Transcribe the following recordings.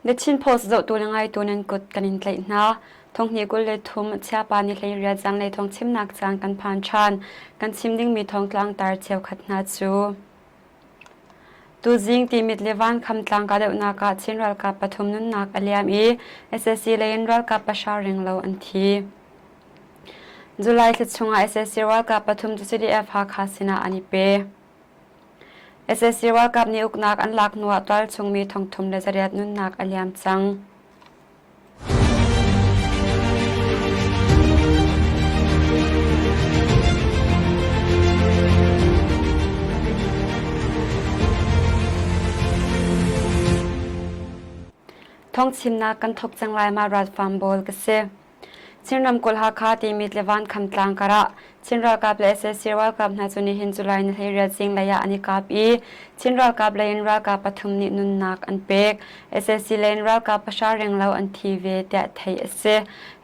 The Chin Post zohtu le ngaitu nan kut kan in tlaih hna. Thonghnih 23 Chiapa ni 18 zanlei thawng chimnak caan kan phan ṭhan. Kan chim dingmi thawngtlang tar cheukhat hna cu. Tuzing Timit le Vankham tlang kahdohnak ah Chin ralkap pathum nunnak a liam i sac lei in ralkap pahra renglo an thi. July thla chungah sac ralkap pathum cu CDF Hakha sinah an i pe. Sac ralkap nih uknak an lak hnuah tualchung mi thongthum le zariat nunnak a liam cang. Thawngchimnak kan thawk cang lai ma rat farm bawl ka si. Chin ramkulh Hakha Timit le Vankham tlang karah Chin ralkap le sac ralkap hna cu nihin July ni 18 zinglei ah an i kap i Chin ralkap lei in ralkap pathum nih nunnak an pek. Sac lei in ralkap pahra renglo an thi ve tiah theih a si.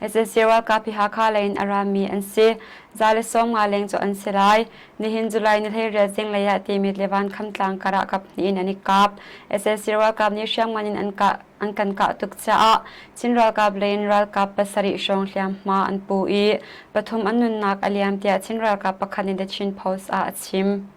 Sac ralkap hi Hakha lei in a rami an si. Za le 50 leng cu an si lai. Nihin July ni 18 zinglei ah Timit le Vankham tlang karah kap hnih in an i kap. Sac ralkap nih hriamngan in an kah an kan kah tuk caah Chin ralkap lei in ralkap pasarih hrawng hliamhma an pu i pathum an nunnak a liam tiah Chin ralkap pakhat nih The Chin Post ah a chim.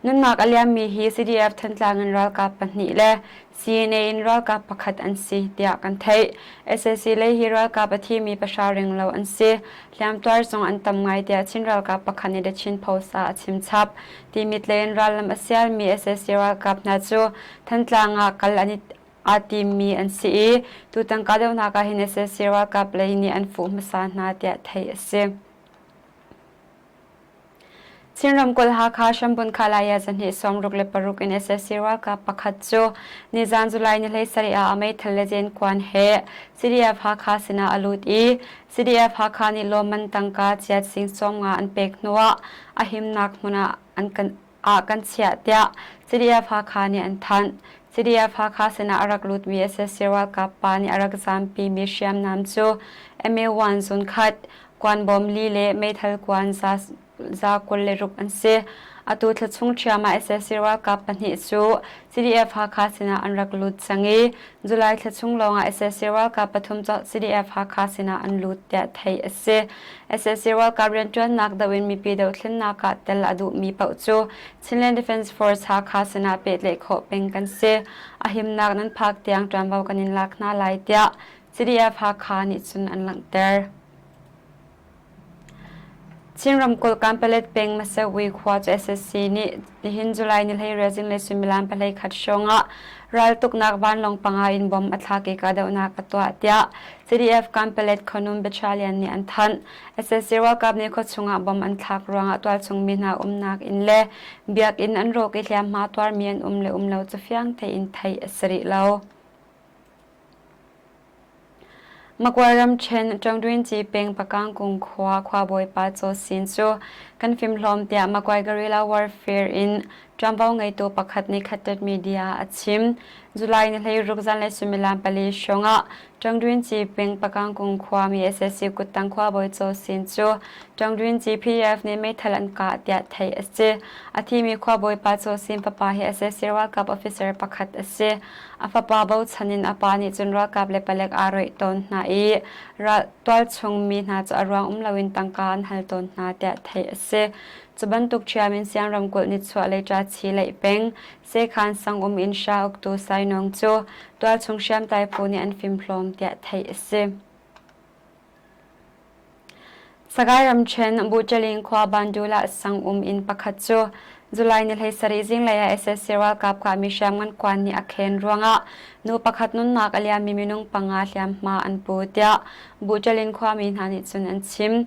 Nunnak a liammi hi CDF Thantlang in ralkap pahnih le CNA in ralkap pakhat an si tiah kan theih. Sac lei hi ralkap a thimi pahra ringlo an si. Hliamtuar zong an tam ngai tiah Chin ralkap pakhat nih The Chin Post ah a chim chap. Timit lei in rallam a sialmi sac ralkap hna cu Thantlang ah kal an i aa timmi an si i tutan kahdohnak ah hin sac ralkap lei nih an fuh hmasa hna tiah theih a si. Chin ramkulh Hakha Hrambun Khalaya zahnih 66 in sac ralkap pakhat cu nizan July ni 17 ah a meithal le zenkuan he CDF Hakha sinah a lut i CDF Hakha nih lawmman tangka chiat sing 50 an pek hnuah a himnak hmun ah an kan ah kan chiah tiah CDF Hakha nih an thanh. CDF Hakha sinah a rak lutmi sac ralkap pa nih a rak zampimi hriamnam cu MA1 zun khat, kuan bawm li le meithal kuan za 26 an si. Atu thla chung ṭhiam ah sac ralkap pahnih cu CDF Hakha sinah an rak lut cang i July thla chung lawngah sac ralkap pathum cu CDF Hakha sinah an lut tiah theih a si. Sac ralkap rianṭuannak doh in mipi dothlennak ah tel a duhmi paoh cu Chinland Defence Force Hakha sinah pehtlaih khawh peng kan si. A himnak nan phak tiang ṭuanvo kan in lak hna lai tiah CDF Hakha nih cun an langhter. Chin ramkulh Kanpalet peng Masewi khua cu sac nih nihin July ni 18 zinglei suimilam 11 hrawng ah raltuknak vanlawng panga in bomb a thlak i kahdohnak a tuah tiah CDF Kanpalet Khuanum Battalion nih an thanh. Sac ralkap nih khuachung ah bomb an thlak ruangah tualchung mi hna umnak inn le biakinn an rawk i hliamhma tuarmi an um le um lo cu fiang tein theih a si rih lo. Magway ramṭhen Ṭongdwinci peng Pakangkung khua khuabawi pa Caw Sin cu kan fimhlawm tiah Magway Guerrilla Warfare in ṭuanvo ngeitu pakhat nih Khattet Media ah a chim. July ni 16 zanlei suimilam pali hrawng ah Ṭongdwinci peng Pakangkung khuami sac kuttang khuabawi Caw Sin cu Ṭongdwinci PDF nih meithal an kah tiah theih a si. A thimi khuabawi pa Caw Sin fapa hi sac ralkap officer pakhat a si. A fapa bochan in a pa nih cun ralkap le palek aa roih tawn hna i tualchung mi hna cu a ruang um loin tangka an hal tawn hna tiah theih a si. Cu bantuk ṭhiam in Siang ramkulh nichuahlei ṭachi leih peng Sekhan sangum in Sha uktu Sainawng cu tualchung hriamtlai phu nih an fimhlawm tiah theih a si. Sagaing ramṭhen Buṭaling khua Bandula sang um inn pakhat cu July ni 17 zinglei ah sac ralkap kahmi hriamngan kuan nih a khen ruangah nu pakhat nunnak a liammi minung panga hliamhma an pu tiah Buṭalin khuami hna nih cun an chim.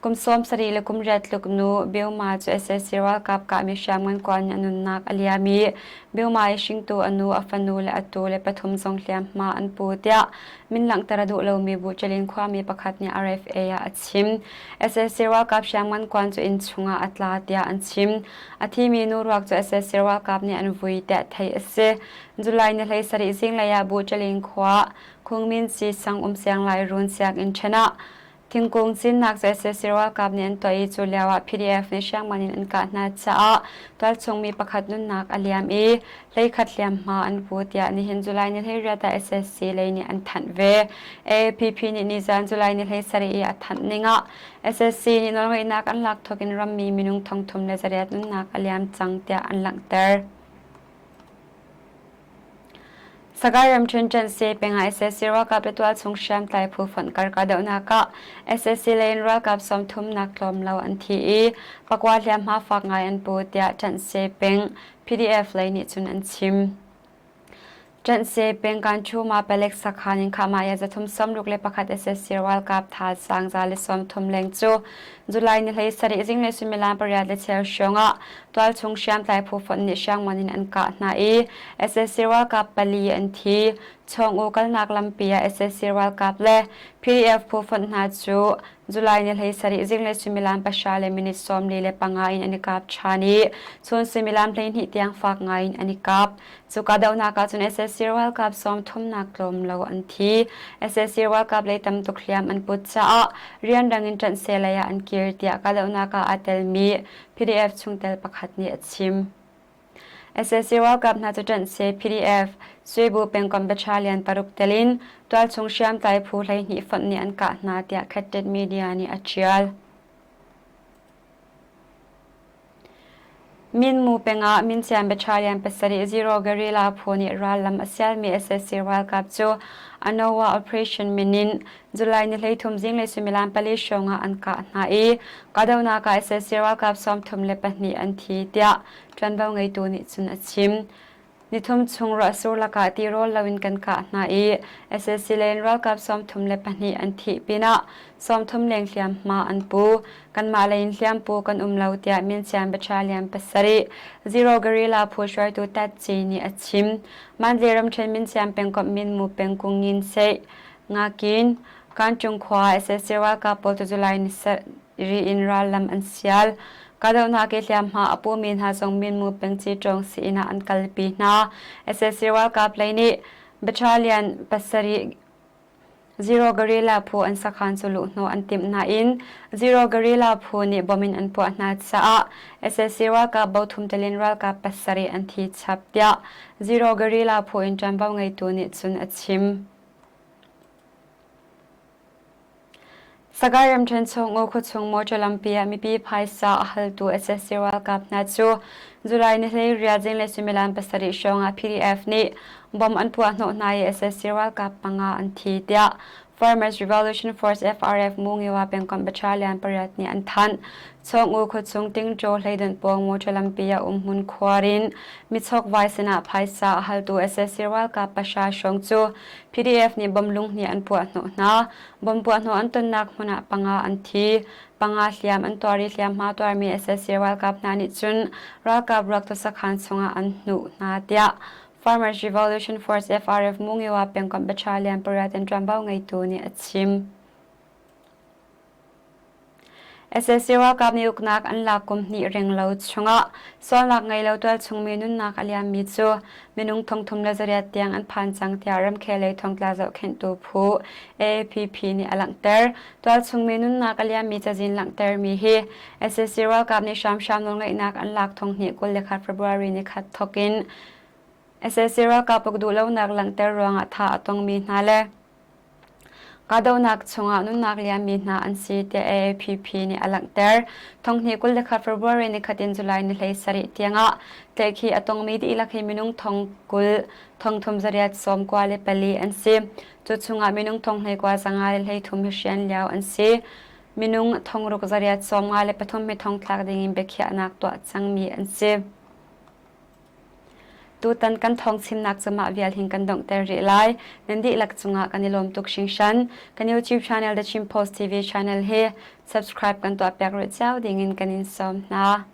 Kum 70 le kum riat tluk nu Bioma cu sac ralkap kahmi hriamngan kuan nih a nunnak a liam i Bioma i hringtu a nu, a fanu le a tu le pathum zong hliamhma an pu tiah min langhter a duh lomi Buchalin khuami pakhat nih RFA ah a chim. Sac ralkap hriamngan kuan cu inn chungah a tla tiah an chim. A thimi nu ruak cu sac ralkap nih an vui tiah theih a si. July ni 17 zinglei ah Buchalin khua Khungmin Si sang um siang lai run sianginn ṭhen ah. Thingkung cinnak cu sac ralkap nih an tuah i cu lio ah PDF nih hriamngan in an kah hna caah tualchung mi pakhat nunnak a liam i 11 hliamhma an pu tiah nihin July ni 18 ah sac lei nih an thanh ve. AAPP nih nizan July ni 17 i a thanh ning ah sac nih nawlngeihnak an lak thawk in rammi minung 3800 nunnak a liam cang tiah an langhter. Sagaing ramṭhen ṭanhsi peng ah sac ralkap le tualchung hriamtlai phu fonh kar kahdohnak ah sac lei in ralkap sawmthumnak tlawm lo an thi i pakua hliamhma fak ngai an pu tiah ṭanhsi peng PDF lei nih cun an chim. Ṭanhsi peng Kanchuma palek sakhan in Khahmah 361 sac ralkap thazaang 130 leng cu July ni 17 zinglei suimilam pariat le cheu hrawng ah tualchung hriamtlai phu fonh nih hriangman in an kah hna i sac ralkap pali an thi. Chawng-u kalnak lampi ah sac ralkap le PDF phu fonh hna cu July ni 17 zinglei suimilam pahra le minute 45 in an i kap ṭhan i chun suimilam 12 tiang fak ngai in an i kap. Cu kahdohnak ah cun sac ralkap sawmthumnak tlawm lo an thi. Sac ralkap lei tam tuk hliam an put caah rianrang in ṭanhse lei ah an kir tiah kahdohnak ah aa telmi PDF chungtel pakhat nih a chim. Sac ralkap hna cu ṭanhse PDF Suibu pengkomh battalion paruk tel in tualchung hriamtlai phu 12 fonh nih an kah hna tiah Khattet Media nih a ṭial. Minmu peng ah Mincian Battalion pasarih Zero Guerrilla phu nih rallam a sialmi sac ralkap cu Anowa Operation min in July ni 13 zinglei suimilam pali hrawng ah an kah hna i kahdohnak ah sac ralkap 32 an thi tiah ṭuanvo ngeitu nih cun a chim. Nithum chung ruahsur lakah tirawl loin kan kah hna i sac lei in ralkap 32 an thih pinah 30 leng hliamhma an pu. Kanmah lei in hliampu kan um lo tiah Mincian Battalion pasarih Zero Guerrilla phu hruaitu Tat Ci nih a chim. Mandalay ramṭhen Mincian pengkomh Minmu pengkung Ngin Seih, Ngakin, Kancung khua sac ralkap pawl cu July ni ri in rallam an sial. Kahdohnak i hliamhma a pumi hna zong minmu pengci ṭawng sii-inn ah an kalpi hna. Sac ralkap lei nih battalion pasarih Zero Guerrilla phu an sakhan cu luhhnawh an timh nain Zero Guerrilla phu nih bom in an puah hna caah sac ralkap bothum telin ralkap pasarih an thi chap tiah Zero Guerrilla phu in ṭuanvo ngeitu nih cun a chim. Sagaing ramṭhen chung U khuachung motor lampi ah mipi phaisa a haltu sac ralkap hna cu July ni 18 zinglei suimilam pasarih hrawng ah PDF nih bomb an puahhnawh hna i sac ralkap panga an thi tiah Farmers Revolution Force FRF Mungiwa pengkomh battalion pariat nih an thanh. Chawng U khuachung Tingṭaw hleidonh pawng motor lampi ah umhmun khuar in michokvai sinah phaisa a haltu sac ralkap pahra hrawng cu PDF nih bomb lung hnih an puahhnawh hna. Bomb puahhnawh an tonnak hmun ah panga an thi. Panga hliam an tuar i hliamhma tuarmi sac ralkap hna nih cun ralkap ruak sakhan chungah an hnuh hna tiah Farmers Revolution Force FRF Mungiwa pengkomh battalion pariat in ṭuanvo ngeitu nih a chim. Sac ralkap nih uknak an lak kum hnih renglo chungah sualnak ngei lo tualchungmi nunnak a liammi cu minung 34 tiang an phan cang tiah ramkhel lei thongtla zohkhenhtu phu AAPP nih a langhter. Tualchungmi nunnak a liammi cazin langhtermi hi sac ralkap nih hramhram nawlngeihnak an lak 2021 February ni khat thawkin sac ralkap uk duhlonak langhter ruangah thah a tongmi hna le Kahdohnak chungah nunnak liammi hna an si tiah AAPP nih a langhter. Thonghnih 21 February nikhat in July ni 17 tiangah tlaihkhih a tongmi dihlak hi minung thong 20 thongthum zariat sawm kua le pali an si. Cu chungah minung thong hleikua zanga le hleithum hi hrian lio an si. Minung thongruk zariat sawm nga le pathum hi thongthlak dingin biakhiahnak tuah cangmi an si. Tutan kan thawngchimnak cu mah vial hin kan donghter rih lai. Nan dihlak cungah kan i lawm tuk hringhran. Kan YouTube channel The Chin Post TV channel hi subscribe kan tuahpiak rih cio dingin kan in sawm hna.